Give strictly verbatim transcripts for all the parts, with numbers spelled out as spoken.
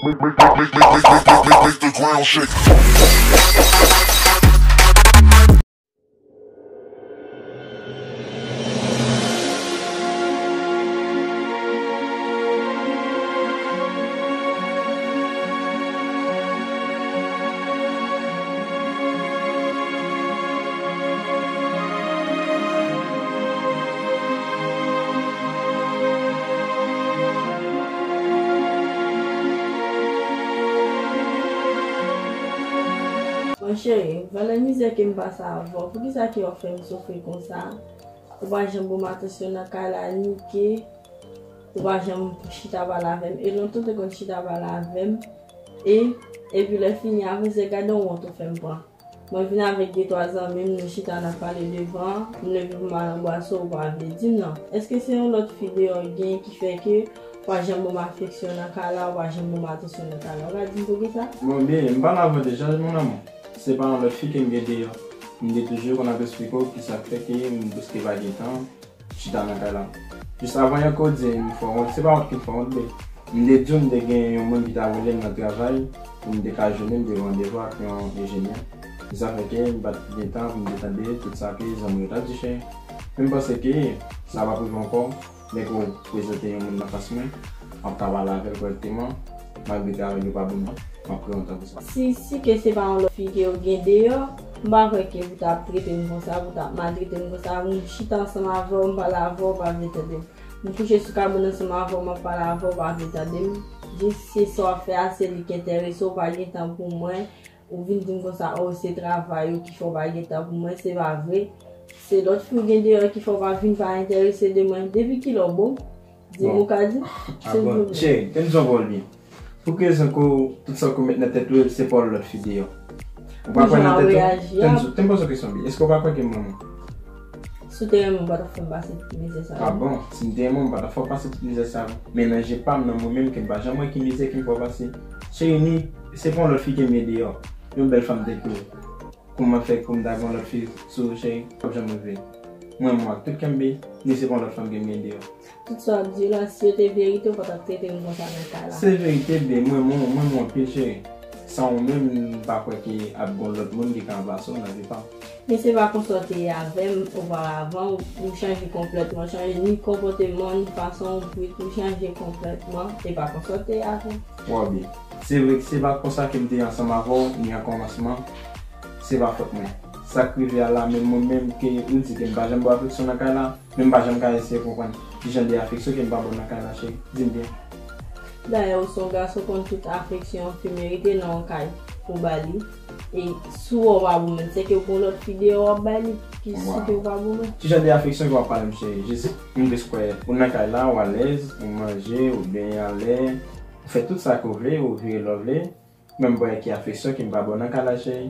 Make, make, make, make, make, make, make, make, make the ground shake. Mon cheri, valè mizè ke m pase avè w, poukisa ke w ap fè m soufri konsa? Ou pa janm ban m atansyon nan kay la, ni ke ou pa janm chita pale avè m. E lontan w te konn chita pale avè m. E, epi lè fini avè sa, gade yon wont ou fè m pran. Mwen vin avèk de twa zanmi m, nou chita n ap pale devan, m leve pou m al anbrase w, ou pa vle di m non. Èske se yon lòt fi deyò w genyen ki fè ke ou pa janm ban m afeksyon nan kay la, ou pa janm ban m atansyon nan kay la? Ou ka di m poukisa? Bon, byen, m pale avè w deja, mon amour. Se pa yon lòt fi ke m gen deyò. M te toujou konn ap eksplike w kisa k fè ke m prèske pa gen tan chita nan kay la. Jis avan yè ke w di m fè w wont, se pa wont ki fè w wont, bebe. M te di w m te gen yon moun ki t ap rele m nan travay, pou m te ka jwenn li, m te gen randevou ak yon enjenyè. Se sa fè ke m pa t gen tan pou m te tande tout sa ke zanmi yo t ap di, cheri. Men m panse ke sa p ap rive ankò, lè ke w prezante yon moun nan fas mwen, m ap ka pale avè l kòrèkteman, malgre travay yo pa bon nan, m ap kreye yon tan pou sa. Si, si ke se pa yon lòt fi ke w gen deyò, m pa kwè ke pou w t ap trete m konsa, pou w t ap maltrete m konsa, m chita ansanm avè w, m pale avè w, ou pa vle tande m. M kouche sou kabann ansanm avè w, m ap pale avè w, ou pa vle tande m. Jis se sa w ap fè a, se li ki enterese w, ou pa gen tan pou mwen. Ou vin di m konsa, o, se travay ou ki fè w pa gen tan pou mwen, se pa vre. Se lòt fi w gen deyò ki fè w pa vin pa enterese de mwen. Depi kilè w bon? Di m, ou ka di m. Se bon. Cheri, tande yon pawòl byen. Pou ki rezon ke w, tout sa ke w met nan tèt ou, se pa w lòt fi deyò? Ou pa kwè nan tèt ou? Tande, tande yon kesyon byen. Èske w pa kwè ke m renmen w? Si w te renmen m, ou pa t ap fè m pase tout mizè sa yo. Ah bon? Si m te renmen w, m pa t ap fè w pase tout mizè sa yo. Men nan je pa m, nan mwen menm, ke m pa janm wè ki mizè ke m fè w pase. Cheri, ni se pa yon lòt fi ke m gen deyò. Yon bèl fanm tankou w. Kòman fè pou m ta gen yon lòt fi sou ou, cheri? W ap janm rive. Mwen, mwen, ak tout kè m, bebe, ni se pa yon lòt fanm ke m gen deyò. Tout sa w ap di la, si yo te verite, ou pa t ap trete m konsa nan kay la. Se verite, bebe, mwen, mwen, mwen, mwen anpil, cheri. San ou menm, m pa kwè ke ap gen yon lòt moun ki ka ranplase w nan vi pa m. Men se pa konsa w te ye avè m oparavan, ou, ou chanje konplètman, chanje ni konpòteman w, ni fason w bwit, ou chanje konplètman, e pa konsa w te ye avè m. Wè byen. Se vre ke se pa konsa ke m te ye ansanm avè w, ni an kòmansman. Se pa fòt mwen. Sa k rive a la, menm mwen menm ke ou di ke m pa janm ba w afeksyon nan kay la, men m pa janm ka eseye konprann ki jan de afeksyon ke m pa ba w nan kay la, cheri. Di m byen. Dayè, ou se yon gason, konn tout afeksyon yon fi merite nan yon kay pou ba li. E si w wè w pa bon mwen, se ke w gon lòt fi deyò w ap bay li, ki si ke w pa bon mwen. Ki jan de afeksyon ke w ap pale m, cheri? Jis, m plis kwè ou nan kay la, ou alèz, ou manje, ou benyen anlè, ou fè tout sa ke w vle, ou vire lè w vle. Men m pa wè ki afeksyon ke m pa ba w nan kay la, cheri.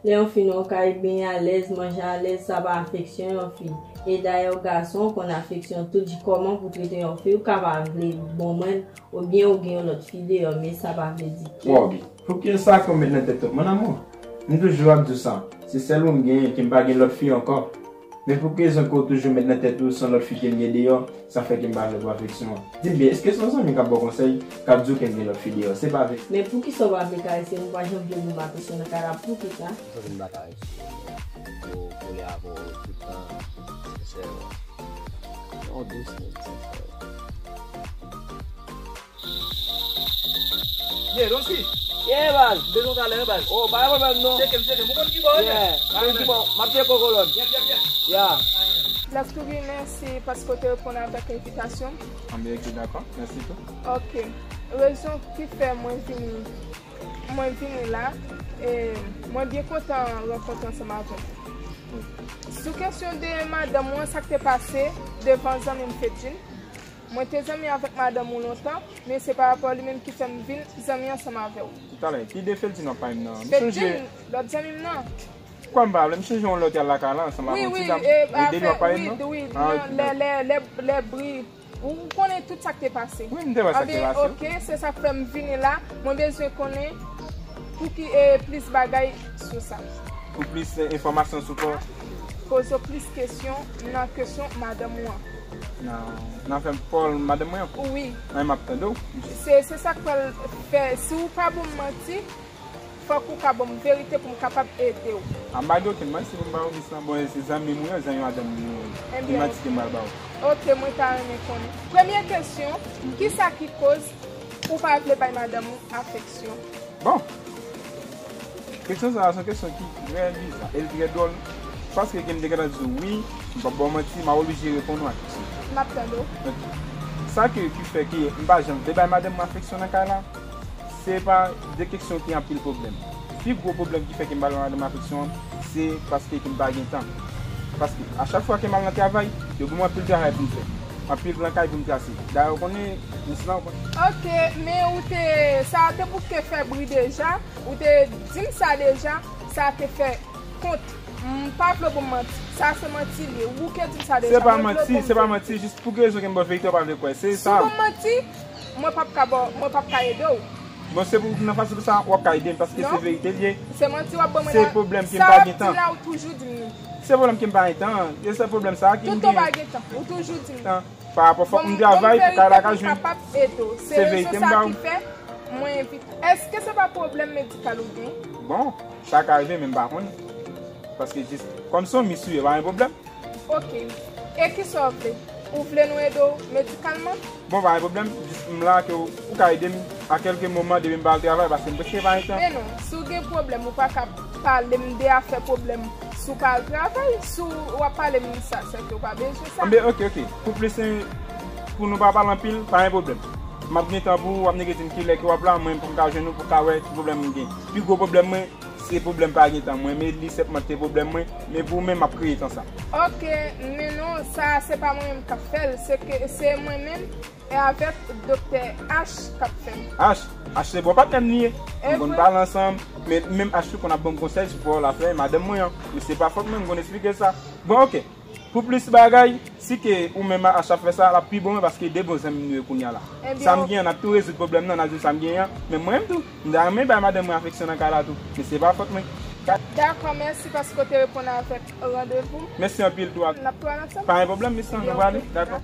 Lè yon fi nan yon kay benyen alèz, manje alèz, sa pa afeksyon yon fi. E dayè, w gason, w konn afeksyon tout, kòman pou trete yon fi, ou ka pa vle bon mwen, oubyen ou gen yon lòt fi deyò, men sa pa vle di ke. Wè byen. Pou ki sa ke w met nan tèt ou, mon amour? M toujou ap di w sa. Se sèl ou m genyen, ke m pa gen lòt fi ankò. Men pou ki rezon ke w toujou met nan tèt ou se yon lòt fi ke m gen deyò, sa fè ke m pa vle ba w afeksyon an? Di m byen, èske se yon zanmi k ap ba w konsèy, k ap di w ke m gen lòt fi deyò? Se pa vre. Men poukisa w pa vle karese m, ou pa janm vle ban m atansyon nan kay la, poukisa? Ou santi m pa karese w, bro, kole avè w tout tan, sensè, yon dous nèg, sensè. Yeah, Donski. Yeah, baz. M bezwen w talè, baz. Oh, pa gen pwoblèm, non. Tcheke m, tcheke m. Ou konn ki bò w ye? Yeah. M konn ki bò. M ap tcheke w, kolòn. Yep, yep, yep. Yeah. Black Toby, mèsi paske w te reponn avèk envitasyon m. Anben, ok, dakò. Mèsi tou. Ok. Rezon ki fè mwen vini, mwen vini la, e mwen byen kontan rankontre ansanm avè w. Sou kesyon de madanm ou an, sa k te pase devan zanmi m Fedjin, mwen te zanmi avèk madanm ou lontan, men se pa rapò li menm ki fè m vin zanmi ansanm avè w. Talè, ki de Fedjin w ap pale m nan? M sonje. Fedjin, lòt zanmi m nan. Kwè m pa vle, m sonje yon lè w te al lakay la ansanm avèk yon ti dam. Wi, wi, e, de li w ap pale m nan? Wi, wi, nan, lè, lè, lè, lè bri, ou, ou konnen tout sa k te pase. Wi, m te wè sa k te pase. Anben, ok, se sa k fè m vini la. Mwen bezwen konnen pou ki, e, plis bagay sou sa. Pou plis, e, enfòmasyon sou kò. Poze w plis kesyon nan kesyon madanm ou an. Nan, nan afè Paul, madanm mwen an? Wi. An, m ap tande w. Se, se sa k pral fè, si w pa ban m manti, fòk ou ka ban m verite pou m kapab ede w. A, m pa gen okenn manti pou m ba w, Miss lan. Bon, e se zanmi m wi, zanmi madanm li wi. Ebyen, ki manti ke m pral ba w? Ok, mwen ta renmen konnen. Premye kesyon, kisa ki koz ou pa vle bay madanm ou afeksyon? Bon, kesyon sa a se yon kesyon ki trè biza e li trè dwòl. Paske ke m te gentan di w wi, m p ap ba w manti, m ap oblije reponn ou a kesyon. M ap tande w. Ok. Sa ke, ki fè ke m pa janm vle bay madanm mwen afeksyon nan kay la, se pa de kesyon ki anpil pwoblèm. Pi gwo pwoblèm ki fè ke m pa vle bay madanm mwen afeksyon an, se paske ke m pa gen tan. Paske a chak fwa ke m al nan travay, yo ban m anpil travay pou m fè. Anpil plan kay pou m trase. Dayè, ou konnen, Miss lan, ou konnen. Ok, men ou te, sa te bouke fè bri deja, ou te di m sa deja, sa te fè kont. M pa vle w ban m manti. Sa se manti li ye. Ou bouke di m sa deja. Se pa manti, se pa manti, jis pou ki rezon ke m ba w verite, ou pa vle kwè. Se sa. Si w ban m manti, mwen p ap ka ba w, mwen p ap ka ede w. Bon, se pou, nan fason sa, w ap ka ede m, paske se verite li ye. Non. Se manti w ap ban mwen la. Se pwoblèm ke m pa gen tan. Sa w ap di la, ou toujou di m li. Se pwoblèm ke m pa gen tan. E se pwoblèm sa a ki m gen. Toutan w pa gen tan. Ou toujou di m li. Tan. Pa rapò fòk m travay pou kay la ka jwenn. Ban m verite pou m kapab ede w. Se verite m ba w. Se rezon sa ki fè mwen envite. Èske se pa pwoblèm medikal ou gen? Bon, sa ka rive, men m pa konnen. Paske jis, kòm se yon Miss ou ye, pa gen pwoblèm. Ok. E kisa w vle? Ou vle nou ede w medikalman? Bon, pa gen pwoblèm. Jis m la ke w, ou ka ede m a kèlke moman depi m pa al travay, paske m prèske pa gen tan. Men non, si w gen pwoblèm, ou pa ka pale m de afè pwoblèm si w pa al travay, si w ap pale m sa, sèke w pa bezwen sa. Anben, ok, ok. Pou plis, eh, pou nou pa pale anpil, pa gen pwoblèm. M ap gen tan pou w, w ap nèke di m kilè ke w ap la, mwen pou m ka jwenn ou, pou w ka wè ki pwoblèm m gen. Pi gwo pwoblèm mwen, se pwoblèm pa gen tan. Mwen, men li senpman te pwoblèm mwen, men pou mwen, m ap kreye tan sa. Ok, men non, sa se pa mwen menm k ap fè l, se ke, se mwen menm e avèk doktè H k ap fè l. H, H se bon patnè m li ye. M konn pale ansanm, men menm H tou konn ap ban m konsèy sou pawòl afè madanm mwen an. Men se pa fòt mwen, m konn esplike sa. Bon, ok. Pou plis bagay, si ke ou menm H ap fè sa, l ap pi bon, paske de bon zanmi nou ye kounye a la. Sa m gen an, n ap tou rezoud pwoblèm nan, n ap di w sa m gen an. Men mwen menm tou, m ta renmen bay madanm mwen afeksyon nan kay la tou. Men se pa fòt mwen. Dakò, mèsi paske w te reponn avèk randevou m. Mèsi anpil tou. N ap tou al ansanm? Pa gen pwoblèm, Miss lan, nou prale. Dakò.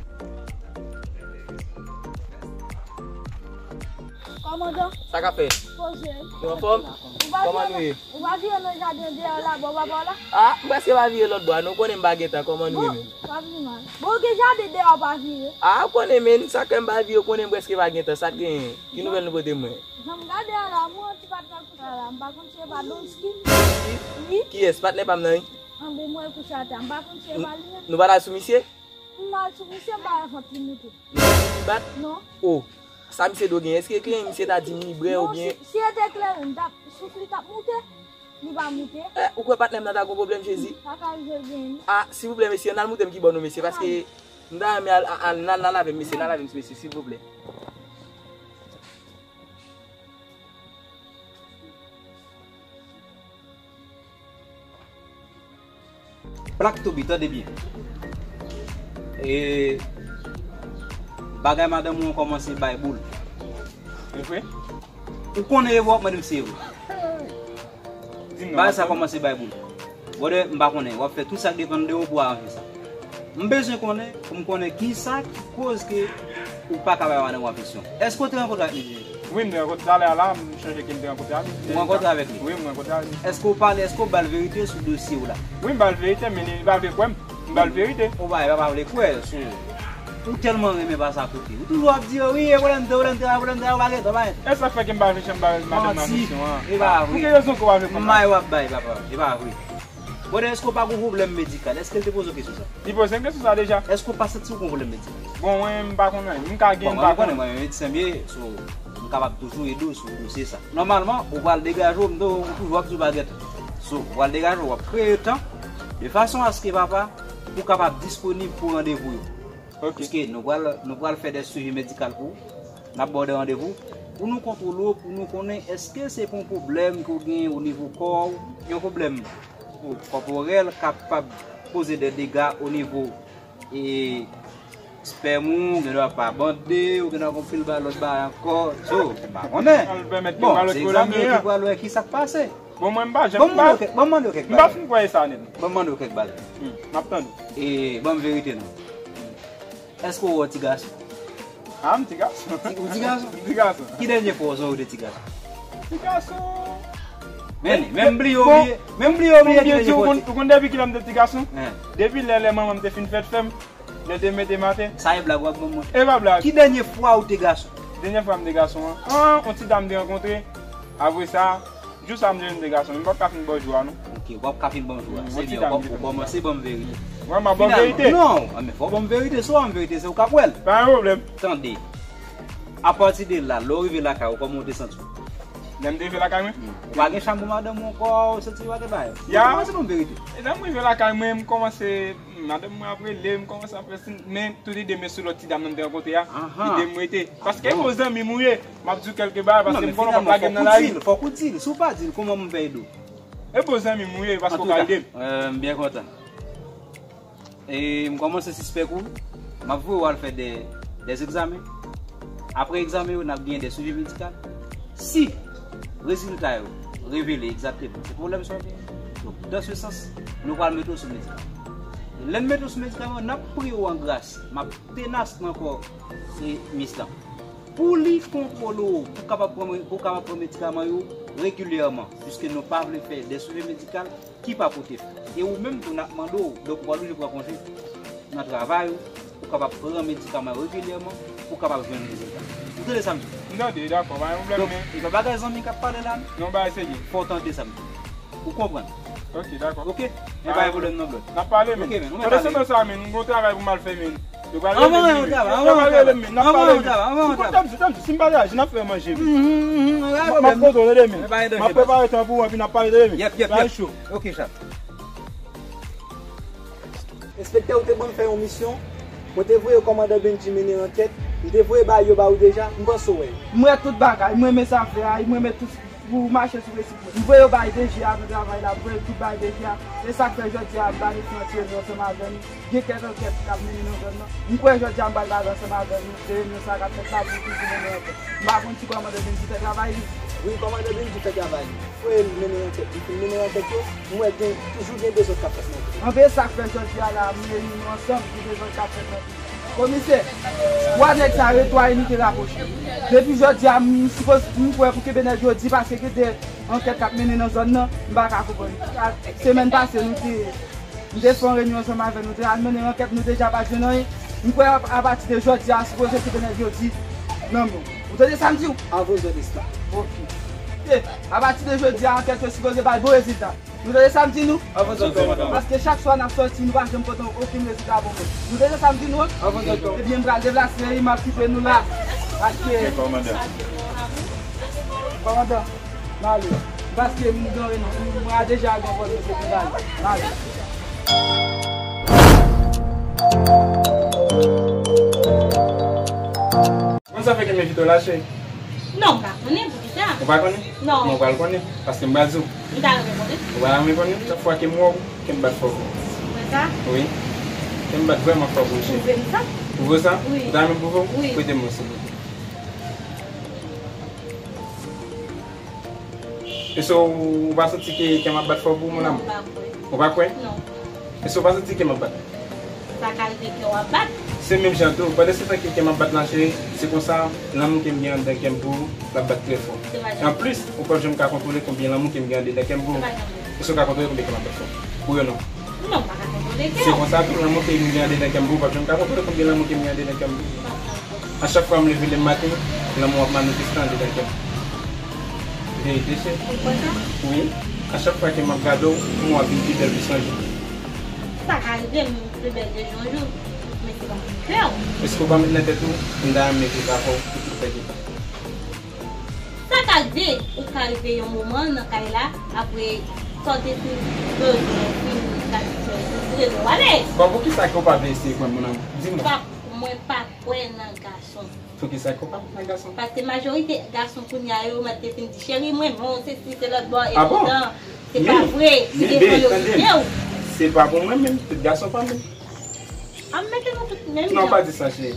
Kòmandan. Sa k ap fèt? Poze. Nou anfòm? Kòman nou ye? Ou pa vire nan jaden deyò la, bò papa w la? A, m prèske pa vire lòt bò a, non, ou konnen m pa gen tan, kòman nou ye menm? Bon, pa vin mal. Bon, ou gen jaden deyò, ou pa vire? A, ou konnen, men, sa k fè m pa vire, ou konnen m prèske pa gen tan, sa k genyen? Ki nouvèl nou pote mwen? Jan m gade a la, mwen ti patnè kouche a la, m pa konn si e pa Donsky. Donsky? Wi. Kiyès? Patnè pa m nan, wi. Anben, mwen kouche atè a, m pa konn si e pa li menm. Nou pa t al sou misye? M al sou misye, m pa wè vant li moute. Nou pa t bat? Non. O, sa misye do gen? Èske kleren misye ta di m li brè oubyen? Non, si, si e te kleren, m t ap souf li t ap moute. Li pa moute. Eh, ou kwè patnè m nan ta gon pwoblèm, Jezi? Sa ka rive l gen. A, silvouplè, mesye, ann al montre m ki bò nou, mesye, paske m ta renmen al, al, al, n al, n al avè m, mesye, n al avè m, mesye, silvouplè. Black Toby, tande byen. E bagay madanm ou an kòmanse bay boul. E vre? Ou konnen e vre w ap mande m si e vre. Di m non, bagay sa kòmanse bay boul. Brother, m pa konnen. W ap fè tout sa k depann de ou pou aranje sa. M bezwen konnen, pou m konnen kisa ki koz ke ou pa ka bay madanm ou afeksyon. Èske w te rankontre ak misye? Wi, m te rankontre talè a la, m chonje ke m te rankontre avè li. Ou rankontre avèk li? Wi, m rankontre avè li. Èske w pale, èske w ba l verite sou dosye w la? Wi, m ba l verite, men li pa vle kwè m. M ba l verite. Ou pa, pa, pa vle kwè, sou. Ou tèlman renmen pase akote. Ou toujou ap di, wi, e pwoblèm de, pwoblèm de, pwoblèm de, ou pa gen tan, pa gen tan. E sa k fè ke m pa vle janm bay madanm nan afeksyon an. Manti. E pa vre. Pou ki rezon ke w pa vle konn bay? May w ap bay, papa. E pa vre. Brother, èske w pa gon pwoblèm medikal? Èske l te poze w kesyon sa? Li poze m kesyon sa deja. Èske w pa santi w gon pwoblèm medikal? Bon, mwen, m pa konn anyen. M ka gen, m pa konnen. Bon, mwen, mwen medsen m ye, so, m kapab toujou ede w sou dosye sa. Nòmalman, ou pral degaje w, m di w, ou toujou ap di w pa gen tan. So, ou pral degaje w, w ap kreye tan, de fason aske, papa, pou w kapab disponib pou randevou yo. Ok. Paske nou pral, nou pral fè de swivi medikal pou ou. N ap ba w de randevou pou nou kontwole w, pou nou konnen èske se pa yon pwoblèm ke w genyen o nivo kò w, yon pwoblèm kòporèl kapab koze de dega o nivo, e, spèm ou, ou gendwa pa bande, ou gendwa gon pil ba lòt bagay ankò. So, m pa konnen. Bon, se egzamine ki pral wè kisa k pase. Bon, mwen, m pa janm, ban m mande w kèk, ban m mande w kèk bagay. M pa fin kwè sa nèt. Ban m mande w kèk bagay. Hmm, m ap tande. E, ban m verite non. Èske w wè ti gason? Ah, m ti gason. Ti, ou ti gason? M ti gason. Ki dènye fwa w wè w te ti gason? Ti gason. Men, men m bliye, bon, oubliye. Men m bliye, oubliye ki dènye fwa w te. Ou konn depi kilè m te ti gason? Depi lè, lè manman m te fin fèt fè m, lè l te mete maten. Sa e blag w ap ban mwen? E pa blag. Ki dènye fwa ou te gason? Dènye fwa m te gason an? An, on ti dam m te rankontre. Apre sa, jou sa m te jwenn de gason, men m p ap ka fin ba w jou a, non. Ok, w p ap ka fin ban m jou a. Se byen, ou kòmanse ban m verite. Wè, m ap ba w verite. Non, men fò w ban m verite. Si w ban m verite, se ou k ap wè l. Pa gen pwoblèm. Tande. Apati de la, lè w rive lakay ou, kòman w te santi w? Lè m te rive lakay mwen? Ou pa gen chanm pou madanm ou ankò, ou santi w pa gen bagay? Ya. Ou kòmanse ban m verite. E lè m rive lakay mwen, m kòmanse, madanm mwen ap rele, m kòmanse ap fè siy, men toulede men sou lòt ti dam nan m te rankontre a, li de m rete. Paske e bon zanmi m ou ye, m ap di w kèlke bagay, paske m konnen w p ap lage m nan lari. Fòk ou di l, fòk ou di l. Si w pa di l, kòman m fè ede w? E bon zanmi m ou ye, paske w ka ede m. Antouka, euh, m byen kontan. E m kòmanse sispèk ou. M ap voye w al fè de, de egzamen. Apre egzamen yo, n ap genyen de swivi medikal. Si rezilta yo revele egzakteman se pwoblèm sa w genyen, donk, dan se sans, nou pral mete w sou medikaman. Lè n mete w sou medikaman, n ap priye w an gras, m ap tenas nan kò, e, mis lan, pou li kontwole w, pou kapab pran, pou kapab pran medikaman yo regilyèman, piske nou pa vle fè de swivi medikal ki pa pote fwi. E ou menm tou, n ap mande w, donk, ou pa oblije pran konje nan travay ou, ou kapab pran medikaman yo regilyèman, ou kapab jwenn rezilta. Ou tande sa m di? M tande, dakò, pa gen pwoblèm. Donk, men e pa bagay zanmi k ap pale la, non. Non, bagay serye. Fò w tande sa m di. Ou konprann? Ok, dakò. Ok? Men pa gen pwoblèm non, brother. N ap pale, men. Ok, men, nou mèt ale. Pandan se tan sa, men, m gon travay pou m al fè, men. Yo pral rele m, men. Yo pral rele m, men. N ap pale, men. Sou kont, tann, tann, si m pa la, j ap fè manje, men. M ap kontwole, men. M ap prepare tan pou ou, epi n ap pale, men. Yep, yep, yep. Ok, chèf. Enspektè, ou te ban m fè yon misyon. Mwen te voye kòmandan Bendji mennen ankèt. M te voye bay yo ba ou deja. M panse w wè yo. M wè tout bagay. M renmen sa fè a. M renmen tout pou mache sou prensip mwen. M voye yo bay D G a nan travay la. M voye tout bay D G a. Se sa k fè jodi a m pa gen santi yo ansanm avè nou. Gen kèk ankèt k ap mennen nan zòn nan. M kwè jodi a m pral pale ansanm avè nou de renyon sa k ap fèt la pou toujou mennen ankèt. M pa konn si kòmandan Bendji fè travay li. Wi, kòmandan Bendji fè travay li. Frè l mennen ankèt, li fin mennen ankèt yo, m wè gen, toujou gen dezòd k ap fèt nan vil la. Anben, sa k fè jodi a la, m reyini nou ansanm pou dezòd k ap fèt nan vil la. Komisè, twa nèg sa yo, twa ennmi te rapwoche. Depi jodi a, m sipoze, m kwè pou kenbe nèg yo di paske gen de ankèt k ap mennen nan zòn nan, m pa ka konprann. Semèn pase, nou te M te fè yon reyinyon ansanm avè nou, te al mennen ankèt, nou deja pa jwenn anyen. M kwè a, apati de jodi a, sipoze kenbe nèg yo di nan men w. Ou tande sa m di w? Avè w zòn estan. Ok. E, apati de jodi a, ankèt yo sipoze bay bon rezilta. Nou tande sa m di nou? Avè w zòn kòmandan. Paske chak swa n ap sòti, nou pa janm pote okenn rezilta pou mwen. Nou tande sa m di nou an? Avè w zòn kòmandan. Ebyen, m pral deplase, m ap kite nou la. Paske kòmandan. Kòmandan. M ale. Paske m gen, mwen a deja gen pòz mwen se pou m ale. M ale. Konn sa fè ke m envite w la, cheri? Non, m pa konnen, poukisa? Ou pa konnen? Non. Men w pral konnen, paske m pral di w. M ta renmen konnen. Ou pral renmen konnen? Chak fwa ke m wè w, kè m bat fò pou ou. Mwen sa? Wi. Kè m bat vrèman fò pou ou, cheri. Ou vle m sa? Ou vle sa? Wi. Ou ta renmen m pwouve w? Wi. Prete m yon, silvouplè. Èske w, ou pa santi ke kè m ap bat fò pou ou, mon amour? Non, m pa kwè. Ou pa kwè? Non. Èske w pa santi kè m ap bat? Sa ka rive kè w ap bat. Se menm jan tou. Pandan se tan ke kè m ap bat la, cheri, se konsa, lanmou ke m gen anndan kè m pou ou, l ap bat trè fò. Anplis, ou p ap janm ka kontwole konbyen lanmou ke m gen anndan kè m pou ou. Èske w ka kontwole konbyen kè m ap bat fò pou ou? Wi ou non? Non, m pa ka kontwole kè w. Se konsa tou, lanmou ke m gen anndan kè m pou ou, w p ap janm ka kontwole konbyen lanmou ke m gen anndan kè m pou ou. A chak fwa m leve lè maten, lanmou ap manifeste anndan kè m. Verite, cheri. Ou kwè sa? Wi. A chak fwa ke m ap gade w, pou mwen w ap vin pi bèl, pi chanje. Sa ka rive m pi bèl de jou an jou, men se pa pou m fè w. Èske w pa met nan tèt ou, m ta renmen viv avè w pou tout pèdi tan? Sa ka rive, ou ka rive yon moman nan kay la, apre sa w te fin bezwen, fin satisfè, ou rele w ale. Bon, poukisa ke w pa vle eseye pran m, mon amour? Di mwen. Pap, mwen pa kwè nan gason. Poukisa ke w pa kwè nan gason? Paske majorite gason kounye a yo mèt te fin di, cheri, m renmen w, sesi, se lòt bò, epidan, se pa vre, se devan yo kite w. Se pa pou mwen menm, tout gason pa menm. Ap mete nou tout menm jan. Non, pa di sa, cheri.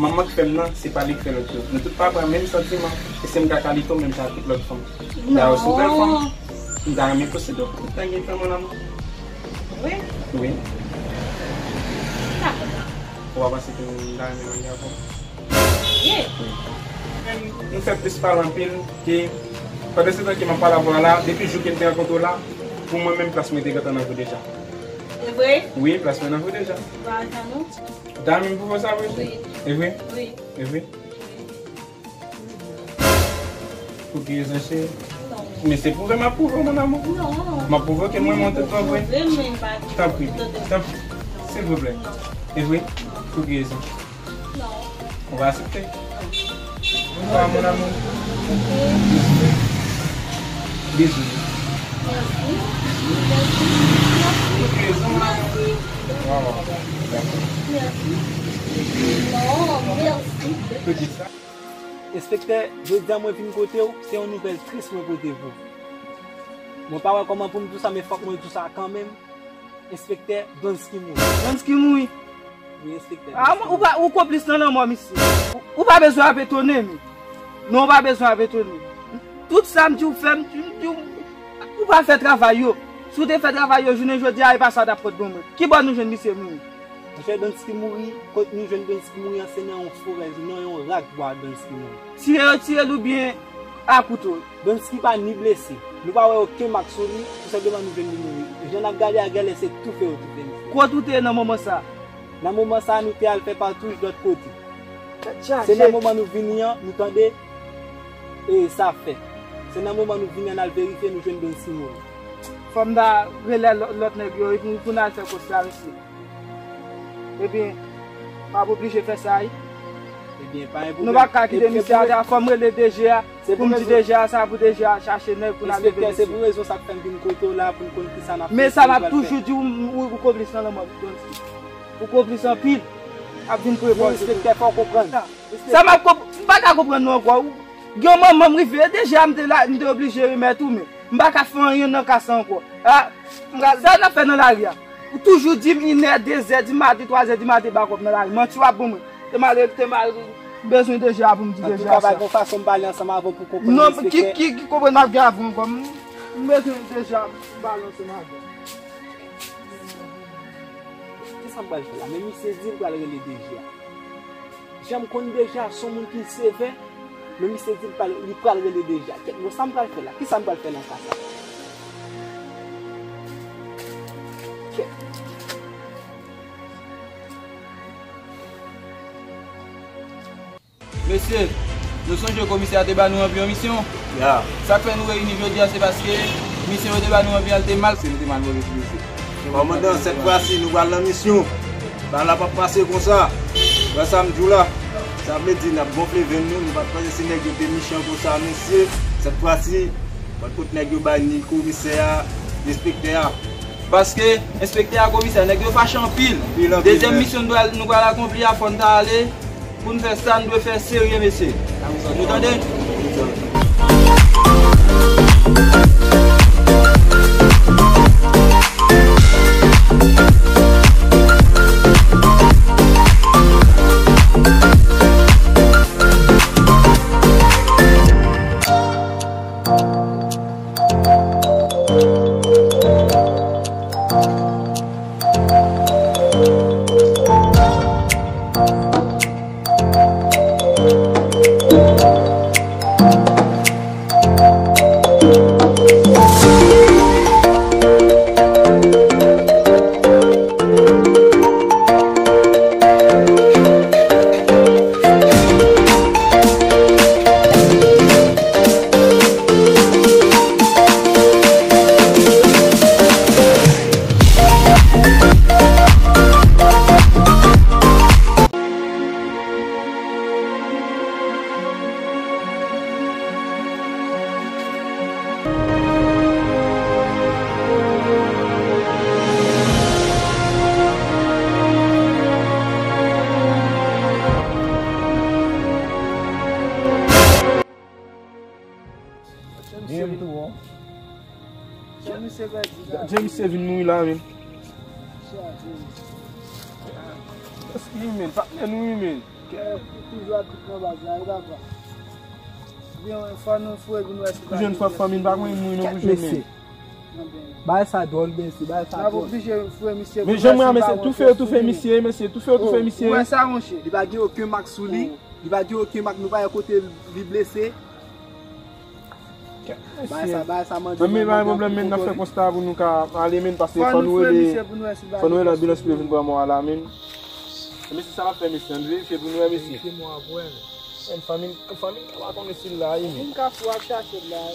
Manman k fè m nan, se pa li k fè lòt yo. Nou tout pa pran menm santiman, e se m kaka li tou, menm jan ak tout lòt fanm. Dayè, si w bèl fanm, m ta renmen posede w pou tout tan gen tan, mon amour. Wi? Wi. Dakò. Ou pa panse ke m ta renmen marye avè w? Wi. Men, nou fè plis pale anpil ke, pandan se tan ke m ap pale avè w la, depi jou ke m te rankontre w la, pou mwen menm, plas mwen te gentan nan vi w deja. E vre? Wi, plas mwen nan vi w deja. Ou pa janm ou? Dam, m pwouve w sa vre? Wi. E vre? Wi. E vre? Pou ki rezon, cheri? Non. Men se pwouve m ap pwouve w, mon amour. Non. M ap pwouve w ke mwen, mwen tout mwen vre. Tanpri, tanpri, silvouplè. Non. E vre? Non. Pou ki rezon? Non. Ou va aksepte? Non. Bonswa, mon amour. Ok. Bizou. Mèsi. Pou ki rezon, mon amour? Waw, dakò. Mèsi. Non, mèsi. Pou ki sa? Enspektè, jodi a mwen vin kote w, se yon nouvèl tris mwen pote pou ou. Mwen pa wè kòman pou m di w sa, men fòk mwen di w sa kanmenm. Enspektè, Donsky mouri. Donsky mouri? Wi, enspektè. Ah, ou pa, ou konplis nan lanmò misye. Ou, ou pa bezwen ap etone m. Non, ou pa bezwen ap etone m. Tout sa m di w fè, m di w, ou pa fè travay yo. Si w te fè travay yo jounen jodi a, e pa sa w t ap pot ban mwen. Ki bò nou jwenn misye mouri? Monchè, Donsky mouri, kot nou jwenn Donsky mouri an, se nan yon forè, nan yon rak bwa Donsky mouri. Tire yo tire l oubyen a kouto? Donsky pa ni blese. Nou pa wè okenn mak sou li, tou senpleman nou jwenn li mouri. Jan n ap gade a, gèlè se toufe yo toufe misye. Kot ou te ye nan moman sa a? Nan moman sa a, nou te al fè patwouj lòt kote. Tèt chaje. Se nan moman nou vini an, nou tande, e, sa fèt. Se nan moman nou vini an, n al verifye, nou jwenn Donsky mouri. Fò m ta rele lò-, lòt nèg yo, pou, pou n al fè konsèy a misye. Ebyen, m ap oblije fè sa, wi. Ebyen, pa gen pwoblèm. Nou pa ka kite misye atè a, fò m rele DG a, pou m di DG a sa, pou DG a chache nèg pou n al leve misye. Enspektè, se pou rezon sa k fè m vin kote w la, pou n konn kisa n ap fè, kisa n pral fè. Men sa m ap toujou di w, ou, ou konplis nan lanmò Donsky. Ou konplis anpil. Ap vin prevòlte. Non, enspektè, fò w konprann. Sa m ap konp-, m pa ka konprann nou ankò. Gen yon moman m rive, DG a m te la, m te oblije remèt ou, men m pa ka fè anyen nan ka sa ankò. A, m ka, sa n ap fè nan lari a? Ou toujou di m inè, dezè di maten, twazè di maten, ba kòb nan lari. Manti w ap ban mwen. Te m al, te m al bezwen DG a pou m di DG a sa. Antouka, pa gen fason m pale ansanm avè w pou konprann. Non, ki, ki, ki konprann m ap gen avè w ankò? M, m bezwen DG a pou m pale ansanm avè w. Kisa m pral fè la? Men misye di l pral rele DG a. Jan m konn DG a, se yon moun ki sevè, men misye di l pral, li pral rele DG a. Kèt, bon, sa m pral fè la? Kisa m pral fè nan ka sa? Kèt. Mesye, nou sonje komisè a te ba nou anvi yon misyon? Ya. Sa k fè nou reyini jodi a, se paske misyon yo te ba nou anvi a, l te mal. Se nou te mal move pou misye. Kòmandan, sèt fwa si, nou pral nan misyon. Bagay la p ap pase konsa. Wè sa m di w la? Sa vle di n ap gonfle venn nou, nou pa t panse se nèg yo te mechan konsa, mesye. Sèt fwa si, mwen t kot nèg yo bay ni komisè a, enspektè a. Paske enspektè a, komisè a, nèg yo fache anpil. Anpil, anpil, men dezyèm misyon nou pral, nou pral akonpli a, fò n ta ale. Pou n fè sa, n dwe fè serye, mesye. Nou tande? James tou, wi. James se pèdi la. James se vin mouri la, men. Eski wi, men? Patnè nou, wi, men. Ou toujou ap di pran baz la, wi, papa. Byen, fò nou foure pou nou wè si pa gen fanmi n pa konn mouri non pou jwenn, men. Bagay sa dwòl, mesye, bagay sa dwòl. N ap oblije foure misye. Men jan mwen mesye, toufe yo toufe misye, mesye, toufe yo toufe misye. Ou wè sa, monchè? Li pa gen okenn mak sou li. Li pa gen okenn mak, nou pa wè kote li blese. Bagay sa, bagay sa mande. Men pa gen pwoblèm, men n ap fè konsta pou nou ka ale, men, paske fò nou rele, fò nou rele anbilans pou yo vin pran mò a la, men. Mesye, sa l ap fè, mesye, ann verifye pou nou wè, mesye. Verifye mò a pou wè, men. Men fanmi, fanmi pa konnen si l la, wi, men. Vin Kafou ap chache l la.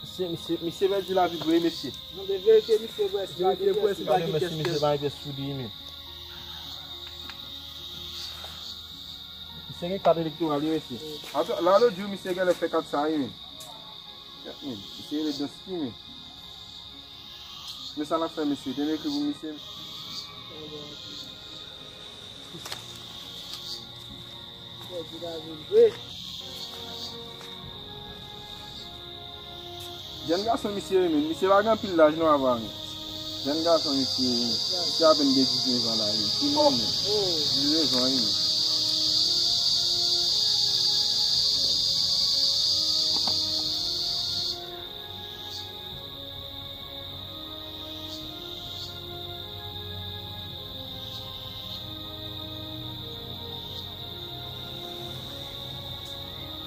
Misye, misye, misye pèdi lavi vre, mesye. Mande verifye misye pou wè si pa gen pyès. Gade, mesye, misye pa gen pyès sou li, men. Misye gen kat elektoral, wi, mesye. Atò, la, lòt jou, misye genlè fè kat sa, wi, men. Men, misye rele Dusty, men. Men sa n ap fè, mesye? Te m ekri pou misye. Jèn gason misye ye, men. Misye pa gen anpil laj non, apa, men. Jèn gason misye ye, men. Misye apèn gen diznèf an la, men. Timoun, men. Diznèf an, men.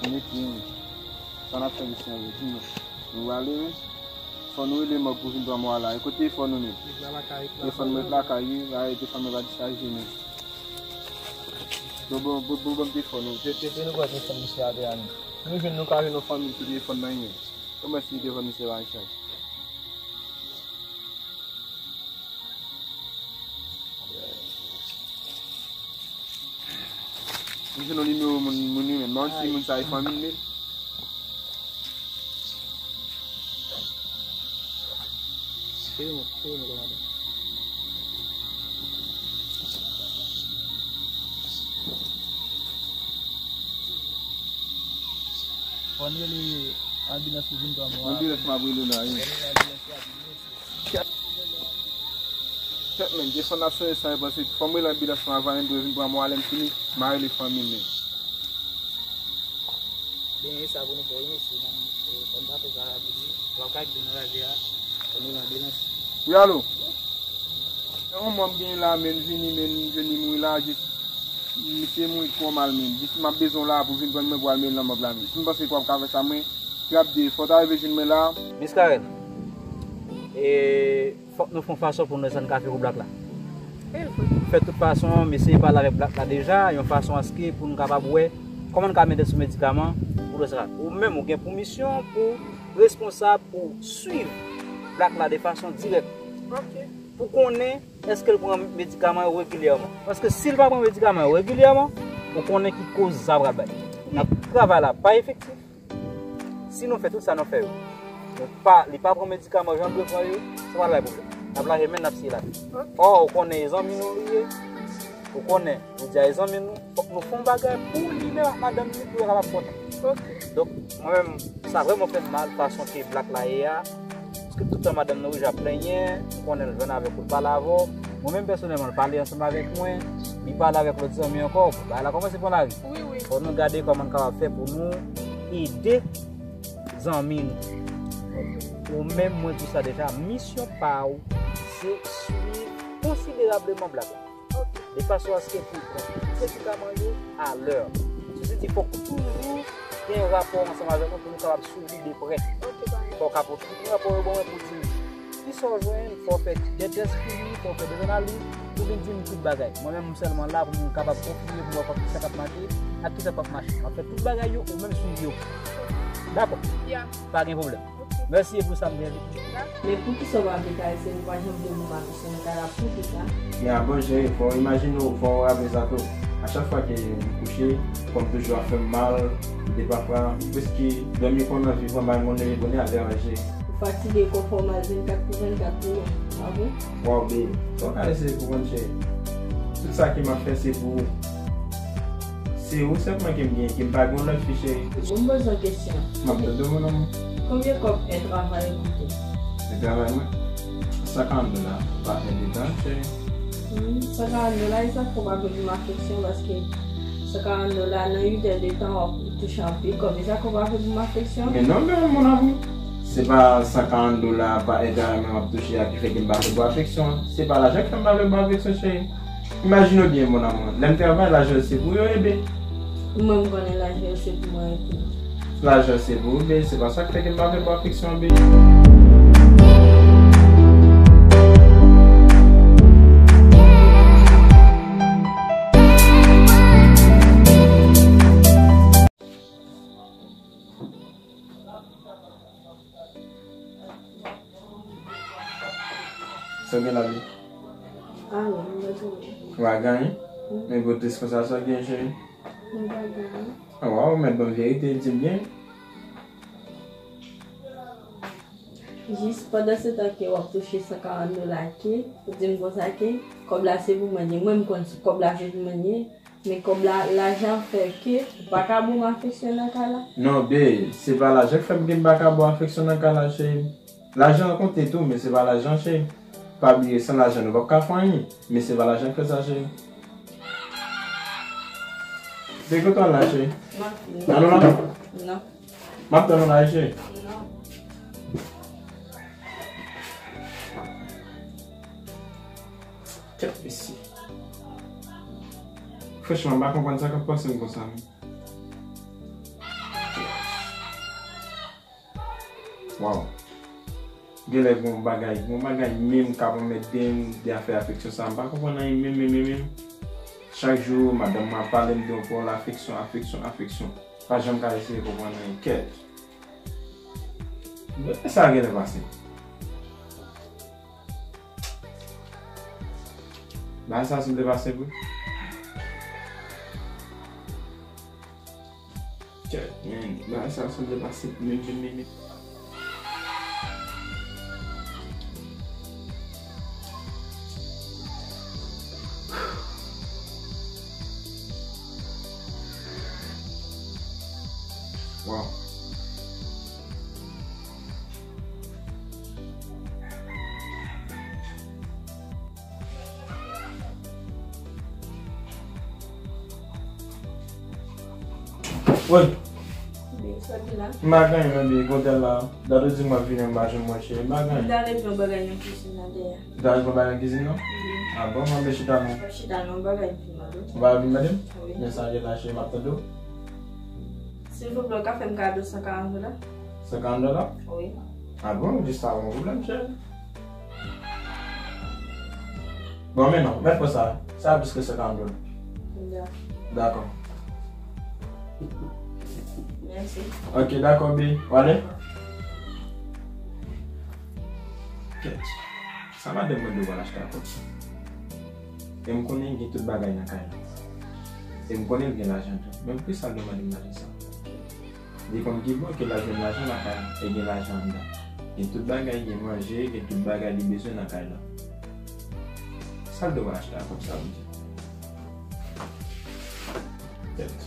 Mete, men. Sa n ap fè, mesye, ann di nou. Nou prale, men. Fò nou rele mòg pou vin pran mò a la. E kote telefòn ou menm? Telefòn mwen ret lakay, wi. Ba telefòn mwen pa dichaje, men. Bon, bon, bon, bon, bon, telefòn ou. Te, te, te nou pran telefòn misye atè a, men. Nou jwenn, nou ka jwenn yon fanmi sou telefòn nan, men. Kòman si telefòn misye pa dichaje? M jwenn yon nimewo moun, moun wi, men. M pa konn si moun sa e fanmi l, men. Peye mwen, peye mwen, kòmandan. Fò n rele anbilans pou vin pran mò a. Anbilans m ap rele la, wi. Fò n rele anbilans pou vin pran mò a. Kèt, men, desann ap sonje sa, paske fò m rele anbilans mwen avan, m dwe vin pran mò a, lè m fini, m a rele fanmi m, men. Benyen sa pou nou fè, wi, mesye, nan, eh, fò n pa fè sa rapid, wi. W ap ka kite nou raje a, fò n rele anbilans. Wi, alo? Yon mò m genyen la, men, m vini, men, m vini mouri la, jis misye mouri twò mal, men. Jis m ap bezwen w la pou vin pran mwen pou al mennen l nan mòg la, men. Si m panse ke w ap ka fè sa, mwen, Trap de, fò w ta rive jwenn mwen la. Miss Carel, e, fòk nou fè yon fason pou nou desann kafe pou Black la. Fè tout fason, m eseye pale avèk Black la deja, yon fason aske pou nou kapab wè kòman nou ka mete sou medikaman pou dosye sa. Ou menm, ou gen pou misyon, pou responsab, pou swiv Black la de fason dirèk. Pou konnen èske l pran medikaman yo regilyèman. Paske si l pa pran medikaman yo regilyèman, ou konnen ki koz sa pral bay. N ap travay la pa efektif. Si nou fè tout sa nou fè yo, nou pa, li pa pran medikaman jan l dwe pran yo, sa pral bay pwoblèm. N ap lave men n, n ap siye lavi. Ò, ou konnen e zanmi nou li ye, ou konnen Vidya e zanmi nou, fòk nou fè yon bagay pou li menm ak madanm li, pou yo kapab kontan. Donk, mwen menm, sa vrèman fè m mal fason ke Black la ye a, paske tout tan madanm nan Rouge ap plenyen, m konnen l jwenn avèk ou, l pale avè w. Mwen menm pèsonèlman, l pale ansanm avèk mwen, li pale avèk lòt zanmi ankò. Bagay la kòmanse pran lari. Fò nou gade kòman n kapab fè pou nou ede zanmi nou. Ou menm, mwen di w sa deja, misyon pa w, se swiv konsiderableman Black la. De fason aske pou pran medikaman yo alè. Sa vle di fòk toujou gen rapò ansanm avèk mwen pou nou kapab swiv li de prè. Fò w ka pote tout rapò yo ban mwen pou di m kisa w jwenn, fò w fè de tès pou li, fò w fè de analiz, pou vin di m tout bagay. Mwen menm, m sèlman la pou m kapab konfime pou m wè kisa k ap mache ak kisa k p ap mache. M ap fè tout bagay yo, ou menm swiv yo. Dakò? Pa gen pwoblèm. Mèsi, e pou sa m te envite w. Men poukisa w pa vle karese m, ou pa janm vle m karese m, kara poukisa? Men avan jere, fò w imajine w, fò w raple sa tou. A chak fwa ke m kouche, kò m toujou ap fè m mal, depafwa, m prèske dòmi pa anvi pran, bay moun rele bonè al travay cheri. Ou fatige, kò fè w mal vennkat pou vennkat tou, pa vre? Waw, babe, sa w ka eseye konprann cheri. Tout sa ke m ap fè se pou ou. Se ou sèlman ke m gen, ke m pa gen yon lòt fi, cheri. Bon, m poze yon kesyon. M ap tande w, mon amour. Konbyen kòb un travail koute? Un travail mwen? San karant dola pa èdtan, cheri. Hmm, san karant dola, e sa k w ap fè pou m afeksyon, paske san karant dola nan uit è de tan w ap touche anpil kòb. E sa k w ap fè pou m afeksyon? Men non, men mon amour. Se pa san karant dola pa èdtan w ap touche a ki fè ke m pa fè pou afeksyon an. Se pa lajan k fè m pa fè pou afeksyon, cheri. Imajine w byen, mon amour. Lè m travay, lajan yo se pou yo, ebe. Mwen, m konnen lajan yo se pou mwen, ebe. Lajan se pou ou, be, se pa sa k fè ke m pa fè pou afeksyon, be. Sa w gen la, be? Ayen, m pa genyen. Ou pa genyen? Mm. Men pou tris konsa, sa w gen, cheri? M pa genyen. A, waw, ou mèt ban m verite, di m byen. Jis pandan se tan ke w ap touche san karant dola ke, ou di m konsa ke, kòb la se pou mwen ye. Mwen, m konn si kòb la se pou mwen ye, men kòb la, lajan fè ke ou pa ka ban m afeksyon nan kay la. Non, be, se pa lajan k fè m gen m pa ka ban w afeksyon nan kay la, cheri. Lajan an konte tou, men se pa lajan, cheri. Pa bliye, san lajan, nou p ap ka fè anyen. Men se pa lajan k fè sa, cheri. Be, kote w al la, cheri? M ap vini. Nan nou la? Non. M ap tann ou la, cheri. Non. Kèt mesye. Franchman, m pa konprann sa k ap pase m konsa, non. Waw. Genlè gon bagay, gon bagay menm k ap anmède m de afè afeksyon sa. M pa konprann anyen menm, menm, menm, menm. Chak jou, madanm mwen ap pale m de yon pawòl afeksyon, afeksyon, afeksyon. Pa janm ka eseye konprann anyen. Kèt. Men sa genlè pase. Bagay sa sanble pase vre. Kèt, men, bagay sa sanble pase menm, menm, menm, menm. Waw. Woy. Bi, sòti la. M pa gen anyen, non, bi, kote la. Dat ou di m w ap vini, m pa janm wè, cheri. M pa gen anyen. M t al regle yon bagay nan kizin nan dèyè. Ou t al regle yon bagay nan kizin nan? Wi. A bon, m ap chita non. M ap chita non, bagay m fin mande w. Ou pa vin mande m? Wi. Men sa ye la, cheri, m ap tande w. Silvouplè, ou ka fè m kado san karant dola? San karant dola? Wi. A bon, jis sa, pa gen pwoblèm, cheri. Bon, men non, mèt pran sa. Sa plis ke san karant dola. Dakò. Dakò. Mèsi. Ok, dakò, bi. W ale? Kèt. Sa madanm mwen dwe al achte a kòb sa. E m konnen gen tout bagay nan kay la. E m konnen l gen lajan tou. Men poukisa l dwe mande m lajan sa? Li konn ki bò ke l ap jwenn lajan lakay la, e gen lajan anndan. Gen tout bagay, gen manje, gen tout bagay li bezwen nan kay la. Sa l dwe achte a kòb sa, Bondye? Kèt.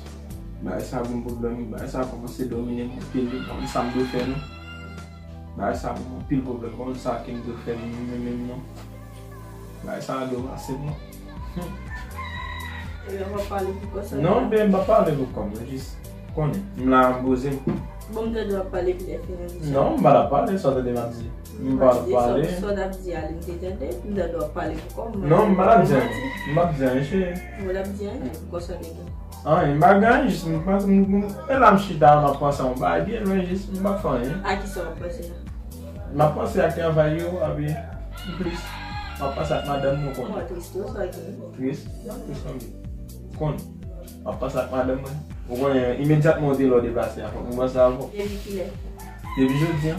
Bagay sa ban m pwoblèm, wi. Bagay sa kòmanse domine m anpil, wi. M pa konn sa m dwe fè, non. Bagay sa ban m anpil pwoblèm. M pa konn sa ke m dwe fè menm, menm, menm, non. Bagay sa a dwe pase m, non. Ebyen, w ap pale pou kò w sèlman? Non, ben, m p ap pale pou kò m, non, jis konnen. M la, m poze m. Bon, m tande w ap pale epi lè fini an di sa. Non, m pa t ap pale, sa w tande m ap di? M pa t ap pale. Sa w t ap di a, li m te tande, m tande w ap pale pou kò m. Non, m pa t ap di anyen. M p ap di anyen, cheri. Ou p ap di anyen, pou kò w sèlman. Anyen, m pa gen anyen, jis m panse, m, m, e la m chita, m ap panse a yon bagay byen lwen, jis m p ap fè anyen. A kisa w ap panse la? M ap panse ak travay yo, epi plis, m ap panse ak madanm mwen konnen. Mwen tris tou, sa ki. Tris? M pa tris non, men. Konnen. M ap panse ak madanm mwen. Ou konnen, imedyatman ou te lè w deplase a, fòk mwen panse avè w. Depi kilè? Depi jodi a.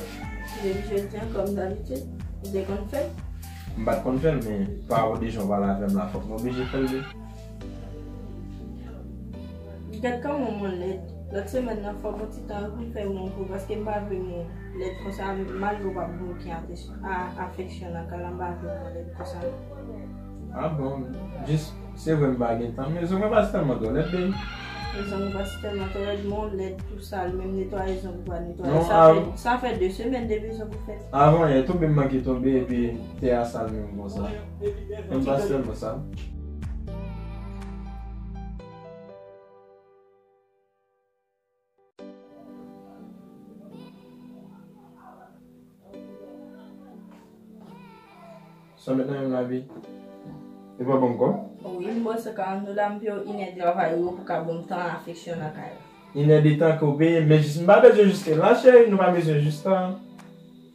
Depi jodi a, kòm dabitid, ou te konn fè l? M pa t konn fè l, men pa rapò de jan w pale avè m la, fòk mwen oblije fè l vre. Gad kòman mwen lèd. Lòt semèn nan, fòk yon ti tan pou m fè yon kou, paske m pa vle mwen lèd konsa, malgre w p ap gen okenn afeksyon nan kay la, m pa vle mwen lèd konsa. A bon, jis, se vre m pa gen tan, men se mwen pa tèlman twò lèd, baby. Zong ou pa si tèlman trè, men w lèd tou sal, menm netwaye zong ou pa netwaye. Non, sa fè, sa fè de semèn depi zong ou fèt. Avan yè, tonbe m manke tonbe, epi tè a sal menm konsa. Menm pa sèlman sa. Sa met nan menm lavi. E pa ban m kòb? Wi, m ba w san karant dola, m peye w inè travay ou pou ka ban m tan afeksyon nan kay la. Inè de tan ke w peye, men jis, m pa bezwen jiske la, cheri, nou pa bezwen jis tan.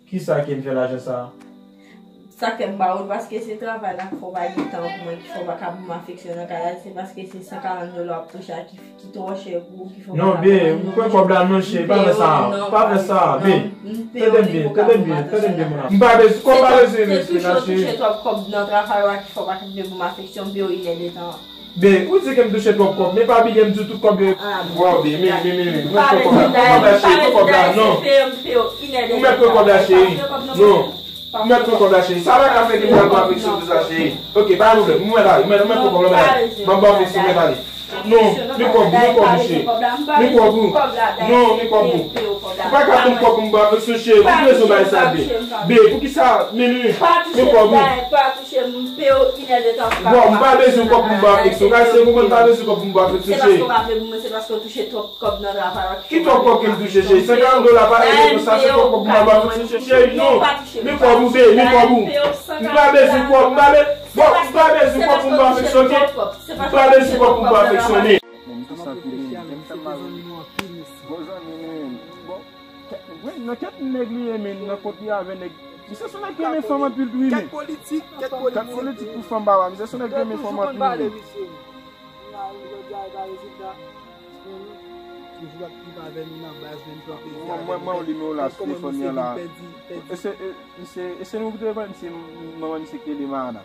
Kisa ke m fè lajan sa? Sa k fè m ba ou l, paske se travay la k fè w pa gen tan pou mwen, ki fè w pa ka ban m afeksyon nan kay la, se paske se san karant dola w ap touche a ki, ki twò chè pou ou, ki fè w pa ka ban mwen. Non, be, m pran kòb la non, cheri, pa fè sa, pa fè sa, be. Tande m byen, tande m byen, tande m byen, mon amour. M pa bezwen, kòb pa bezwen respè la, cheri. Se toujou touche twòp kòb nan travay la ki fè w pa ka ban m afeksyon, be, ou inè de tan. Be, ou di ke m touche twòp kòb, men pa bliye m di w tout kòb yo. Waw, be, men, men, men, men, ou mèt pran kòb la, pran kòb la, cheri, pran kòb la, non. Ou mèt pran kòb la, cheri. Non. Ou mèt pran kòb la, cheri. Sa pa ka fè ke m pral pran afeksyon pou sa, cheri. Ok, pa gen pwoblèm. Ou mèt ale, ou mèt, ou mèt pran kòb la, ou mèt ale. M ap ba w afeksyon, ou mèt ale. Non, men kòb ou, men kòb ou, cheri. Men kòb ou. Non, men kòb ou. Ou pa ka ban m kòb pou m ba w afeksyon, cheri. Ou bezwen bay sa, be. Be, poukisa, men, men, men kòb ou. Bon, m pa bezwen kòb pou m ba w afeksyon. Gade, se pou mwen, m pa bezwen kòb pou m ba w afeksyon, cheri. Ki twòp kòb ke m touche, cheri? San karant dola pa ede konsa, se twòp kòb pou m ba w afeksyon, cheri. Cheri, non. Men kòb ou, be, men kòb ou. M pa bezwen kòb, m pa be-, bon, m pa bezwen kòb pou m ba w afeksyon, ok? M pa bezwen kòb pou m ba w afeksyon, men. Bon, m tou santi li, men m fè m mal. Bon, zanmi, men, bon, kèt, men nan kèt nèg li ye, men nan kot li avè nèg. Misye se nèg ki renmen fanm anpil tou, wi, men. Kèt politik, kèt politik. Kèt politik pou fanm, baba. Misye se nèg ki renmen fanm anpil, wi, men. Toujou ap viv avè nou nan baz, menm jan. Mwen, mwen, mwen, nimewo la, sou telefòn li an la. E se, e, misye, e se nou ki te pran, misye, manman misye ki rele Mahana.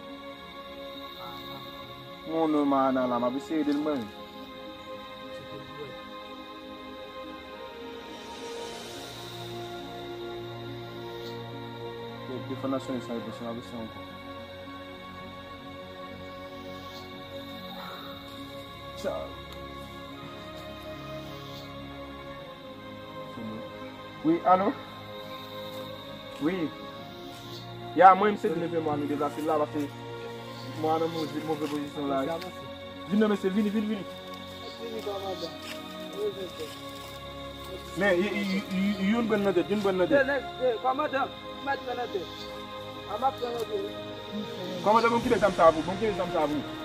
Mon non Mahana la, m ap eseye ede l mwen. Telefòn nan sonnen san repons, m ap eseye ankò. Sa. Wi, alo? Wi. Ya, mwen, m se vin epi mwen, nou deplase la, paske mwen nan move, move pozisyon la. Vin non, mesye, vini, vini, vini. Men, y-, y-, y-, youn pran nan tèt, youn pran nan tèt. Kòmandan, m ap pran nan tèt. Kòmandan, bon, kite zam sa pou, bon, kite zam sa pou.